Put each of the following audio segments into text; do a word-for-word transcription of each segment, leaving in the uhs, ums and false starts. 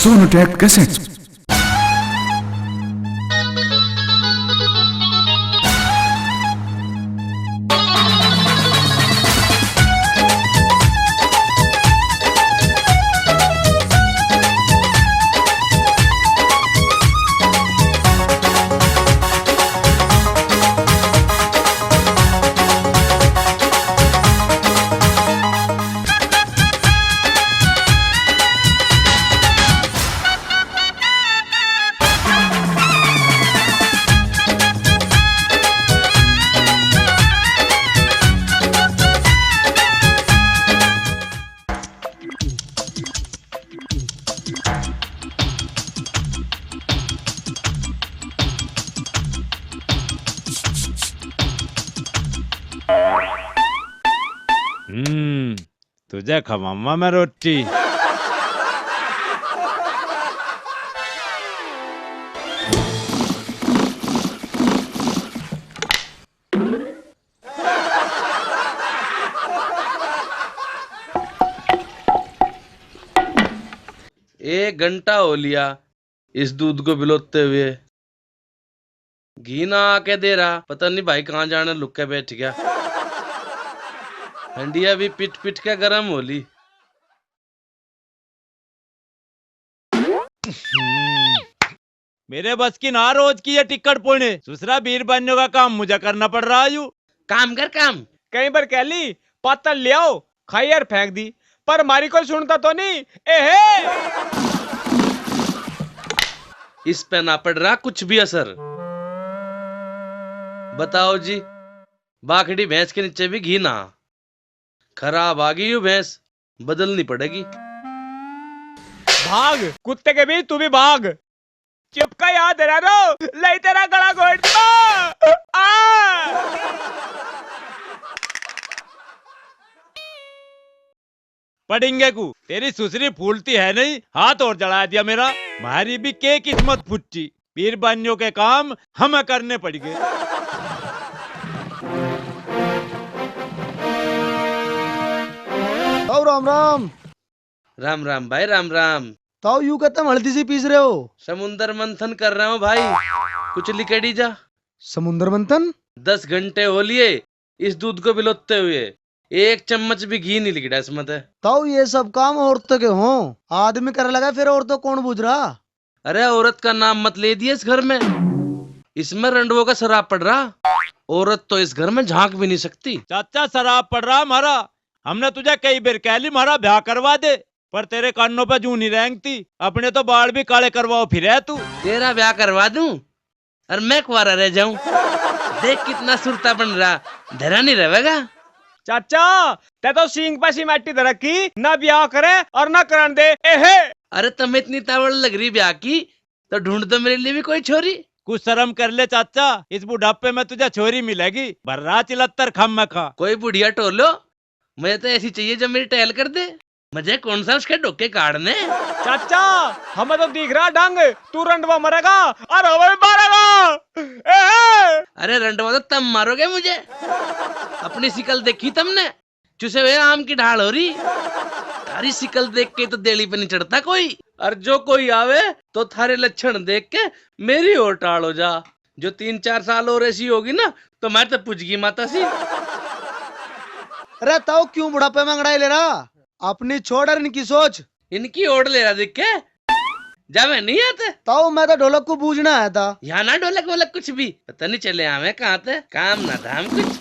Sonotech Cassettes. हम्म, तुझे खवाऊंगा मैं रोटी। एक घंटा हो लिया इस दूध को बिलोते हुए। घी ना आके दे रहा, पता नहीं भाई कहाँ जाने लुक के बैठ गया। हंडिया भी पिट पिट के गर्म हो ली। हम्म। मेरे बस की ना रोज की ये टिकट पुणे। दूसरा बीर बन्यो का काम मुझे करना पड़ रहा है यू। काम कर काम। कई बार कह ली, पातल ले आओ, खाई और फेंक दी, पर मारी कोई सुनता तो नहीं। एहे। इस पे ना पड़ रहा कुछ भी असर। बताओ जी, बाखड़ी भैंस के नीचे भी घी ना। खराब आ गई यू भैंस, बदलनी पड़ेगी। भाग, कुत्ते के भी तू भी भाग। चिपका याद रह रो, ले तेरा गला घोट दो। आ! पड़ेंगे कु, तेरी सुसरी फूलती है नहीं, हाथ और जला दिया मेरा। म्हारी भी के किस्मत फुट्टी, बीरबानियों के काम हमें करने पड़ गए। ताऊ राम राम। राम राम भाई, राम राम। ताऊ, यू कहते हम हल्दी सी पीस रहे हो? समुंदर मंथन कर रहा हूँ भाई, कुछ लिकड़ी जा। समुंदर मंथन? दस घंटे हो लिए इस दूध को बिलोते हुए, एक चम्मच भी घी नहीं लिकड़ा इसमें ते। ताऊ, ये सब काम औरतों के हों, आदमी करे लगा, फिर औरतों कौन बूझ रहा? अरे, औरत का नाम मत ले दिए इस घर में, इसमें रंडवों का शराब पड़ रहा। औरत तो इस घर में झांक भी नहीं सकती। चाचा, शराब पड़ रहा हमारा, हमने तुझे कई बेर कह ली, म्हारा ब्याह करवा दे, पर तेरे कानों पे जूं नहीं रेंगती। अपने तो बाल भी काले करवाओ फिरे तू। तेरा ब्याह करवा दूं और मैं कुंवारा रह जाऊं। देख कितना सुरता बन रहा, धरा नहीं रहेगा। चाचा, ते तो सींग पे सीमेंटी धर रखी, ना ब्याह करे और ना करन दे। एहे। अरे, तुम्हें इतनी तावड़ लग रही ब्याह की, तो ढूंढ दो मेरे लिए भी कोई छोरी। कुछ शर्म कर ले चाचा, इस बुढ़ापे में तुझे छोरी मिलेगी, भर्रा चिलत्तर खम में खा। कोई बुढ़िया टोलो, मुझे तो ऐसी चाहिए जो मेरी टहल कर दे। मुझे कौन सा उसके डोके काढ़ने। चाचा, हमें तो दिख रहा ढंग, तू रंडवा मरेगा और हमें भी मारेगा। ए! अरे रंडवा तो तुम मारोगे मुझे, अपनी शिकल देखी तुमने? चुसे हुए आम की ढाल हो रही। थारी शिकल देख के तो देली पे नहीं चढ़ता कोई। और जो कोई आवे तो थारे लक्षण देख के मेरी ओर टाल हो जा। जो तीन चार साल और ऐसी होगी ना, तो मैं तो पूछगी माता सी। अरे ताऊ, क्यों बुढ़ापे में अंगड़ाई ले रहा? अपनी छोड़ और इनकी सोच। इनकी ओढ़ ले रहा देख के। जावे नहीं आते। ताऊ, मैं तो ढोलक को बूझना आया था। यहाँ ना ढोलक वोलक कुछ भी। पता नहीं चले आवे कहाँ थे। काम ना धाम कुछ।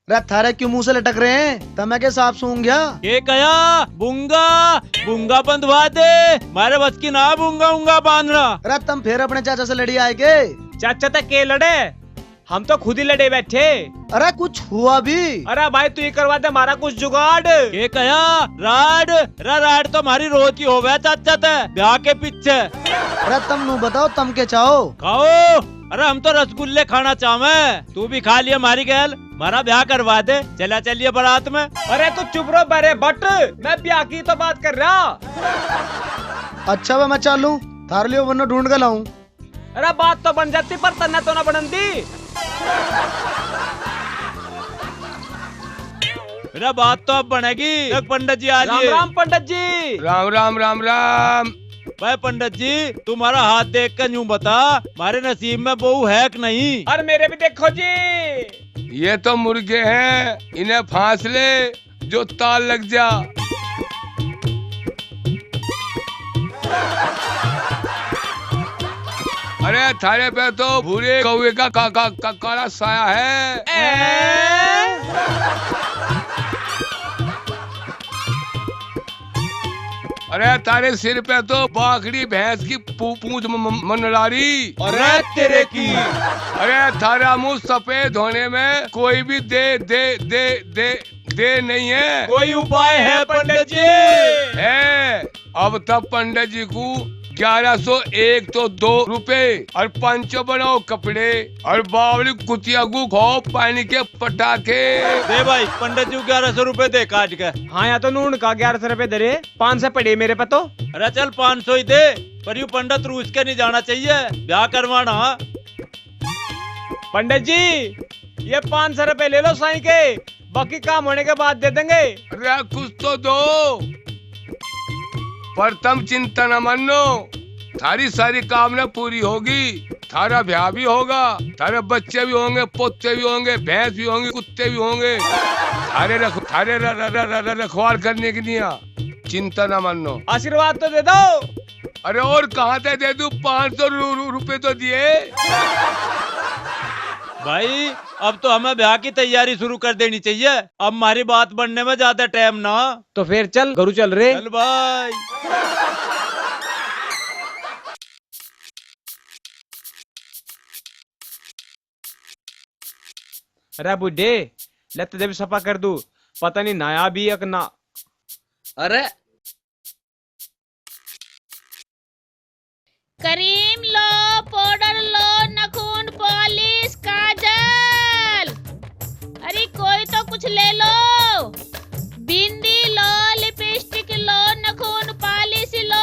रे, थारे क्यों मुंह से लटक रहे हैं? तमे के सांप सूंघ गया? के कया? बूंगा, बूंगा बंधवा दे। मारे बस की ना बूंगा, ऊंगा बांधना। अरे, तुम फिर अपने चाचा से लड़ी आए के? चाचा तक के लड़े? हम तो खुद ही लड़े बैठे। अरे, कुछ हुआ भी? अरे भाई, तू ही करवा दे हमारा कुछ जुगाड़। के कया? राड? अरे, राड तो हमारी रोज की होवे चाचा ते, ब्याह के पीछे। अरे, तुम नू बताओ, तुम के चाहो? खाओ। अरे, हम तो रसगुल्ले खाना चाहवे, तू भी खा लिया हमारी गैल, हमारा ब्याह करवा दे, चला चलिए बारात में। अरे, तू चुप रहो बे रे बट, मैं ब्याह की तो बात कर रहा। अच्छा बे, मैं चालूं, थारे लिए बन्नो ढूंढ के लाऊं। अरे बात तो बन जाती, पर तन्ने तो ना बनन दी। अरे बात तो अब बनेगी। देख पंडित जी आ राम लिए। राम पंडित जी। राम राम, राम राम। भाई पंडित जी, तुम्हारा हाथ देख के यूं बता, हमारे नसीब में बहू है कि नहीं? और मेरे भी देखो जी। ये तो मुर्गे हैं, इन्हें फांस ले, जो ताल लग जा। अरे थारे पे तो भूरे कौवे का, का, का, का काला साया है। अरे थारे सिर पे तो बाखड़ी भैंस की पू-, पूंछ म-, म-, मंडरा रही। अरे तेरे की। अरे थारा मुंह सफेद होने में कोई भी दे, दे, दे, दे, दे नहीं है। कोई उपाय है पंडित जी? है। अब तब पंडित जी को ग्यारह सौ एक तो दो रुपए और पाँच सौ बनाओ कपड़े और बावली कुतिया को खाओ पानी के पटाखे। दे भाई, पंडित जी को ग्यारह सौ रुपए दे काट के। हाँ, या तो नून का ग्यारह सौ रुपए दे रे, पाँच सौ पड़े मेरे पे तो। अरे चल, पाँच सौ ही दे, पर यू पंडित रूस के नहीं जाना चाहिए, ब्याह करवाना। पंडित जी, ये पाँच सौ रुपए ले लो साईं के, बाकी काम होने के बाद दे देंगे। अरे कुछ तो दो, पर तम चिंता न मानो, थारी सारी कामना पूरी होगी, थारा ब्याह भी होगा, थारे बच्चे भी होंगे, पोते भी होंगे, भैंस भी होंगी, कुत्ते भी होंगे, थारे रख-, थारे र-, र-, र-, र-, र-, रखवाल करने की नहीं आ, चिंता ना मानो। आशीर्वाद तो दे दो। अरे और कहाँ से दे दूं, पाँच सौ रु-, रु-, रुपए तो दिए। भाई, अब तो हमें ब्याह की तैयारी शुरू कर देनी चाहिए। अब हमारी बात बनने में ज्यादा टाइम ना। तो फिर चल, घरू चल रे। चल भाई। अरे बूढ़े, लत्ते जब सफा कर दू, पता नहीं नहाया भी एक ना। अरे क्रीम लो, पाउडर लो, नखून पॉलिश, काजल, अरे कोई तो कुछ ले लो, बिंदी लो, लिपस्टिक लो, नखून पॉलिश लो।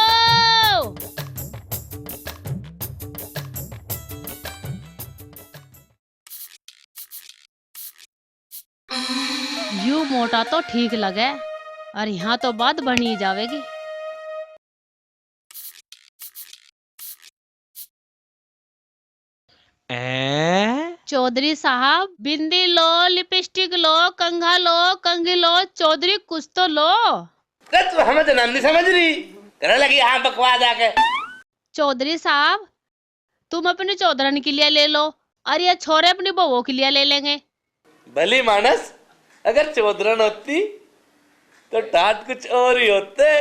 यू मोटा तो ठीक लगे, और यहाँ तो बात बनी जावेगी। ए? चौधरी साहब, बिंदी लो, लिपस्टिक लो, कंघा लो, कंघी लो, चौधरी कुछ तो लो। अरे तू हमें जनानी समझ रही, करे लगी यहाँ बकवास आके। चौधरी साहब, तुम अपनी चौधरन के लिए ले लो और ये छोरे अपनी बहुओं के लिए ले लेंगे। भली मानस, अगर चौधरन होती तो ठाट कुछ और ही होते।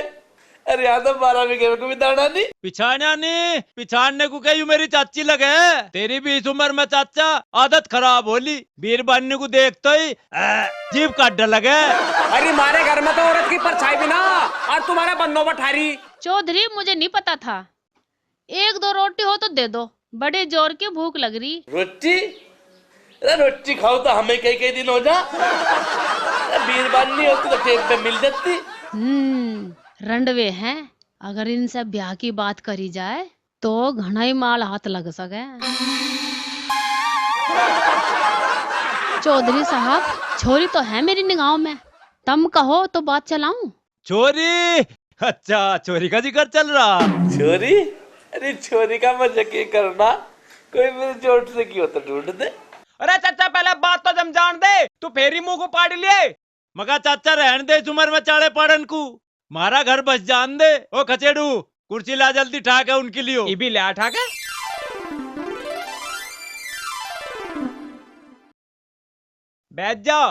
अरे यहाँ तो बारह बीघे में को भी दाना नहीं। पिछाणा नहीं, पिछाणने को कही मेरी चाची लगे। तेरी भी इस उम्र में चाचा आदत खराब हो ली। बीरबानी को देखते ही, अ, जीभ काट लगे। अरे मारे घर में तो औरत की परछाई भी ना, और तुम्हारा बन्नो बठारी। चौधरी, मुझे नहीं पता था। एक दो रोटी हो तो दे दो, बड़े जोर की भूख लग रही। रोटी? अरे रोटी खाओ तो हमें कई कई दिन हो जा। अरे बीरबानी होती तो टेम पे मिल जाती। हम्म, रंडवे हैं, अगर इनसे ब्याह की बात करी जाए तो घणा ही माल हाथ लग सके। चौधरी साहब, छोरी तो है मेरी निगाहों में, तम कहो तो बात चलाऊं। छोरी? अच्छा, छोरी का जिक्र चल रहा। छोरी? अरे छोरी का मजे के करना, कोई मेरे जोट से क्यों तो ढूंढ दे। अरे चाचा, पहले बात तो जम जान दे, तू फेरी मुंह को पाड़ लिए। मगा चाचा, रहन दे इस उम्र में चाले पाड़न को, मारा घर बस जान दे। ओ खचेड़ू, कुर्सी ला जल्दी ठा के उनके लिए। इबी ला ठा के। बैठ जा।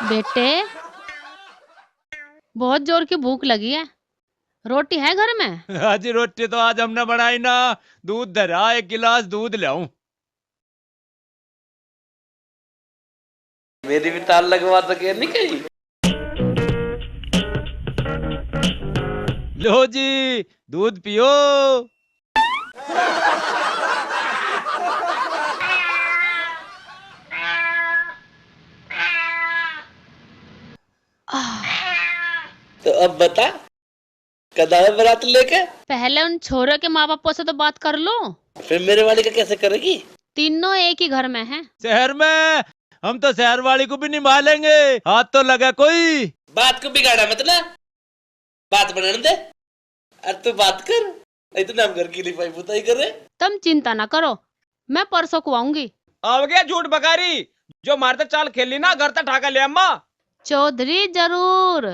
बेटे, बहुत जोर की भूख लगी है, रोटी है घर में? अजी, रोटी तो आज हमने बनाई ना, दूध धरा, एक गिलास दूध ल्याऊं। मेरी भी ताल लगवा सके नहीं कहीं। लो जी, दूध पियो। अब बता, कदा है बारात लेके? पहले उन छोरों के माँ बापों से तो बात कर लो। फिर मेरे वाली का कैसे करेगी? तीनों एक ही घर में हैं। शहर में हम तो शहर वाली को भी निभा लेंगे, हाथ तो लगा कोई। बात को बिगाड़ा मत ना, बात बनने दे। अरे तू बात कर, इतना हम घर की लिपाई पुताई कर रहे। तुम चिंता ना करो, मैं परसों को आऊंगी। आओगे झूठ बकारी, जो मारते चाल खेली ना, घर तक ठाका ले अम्मा। चौधरी जरूर।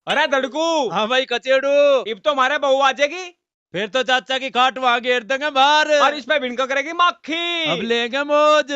अरे धड़कू। हाँ भाई कचेड़ू। इब तो हमारे बहू आ जाएगी। फिर तो चाचा की खाट वहां घेर देंगे बाहर। और इस पे भिनका करेगी माखी। अब लेंगे मौज।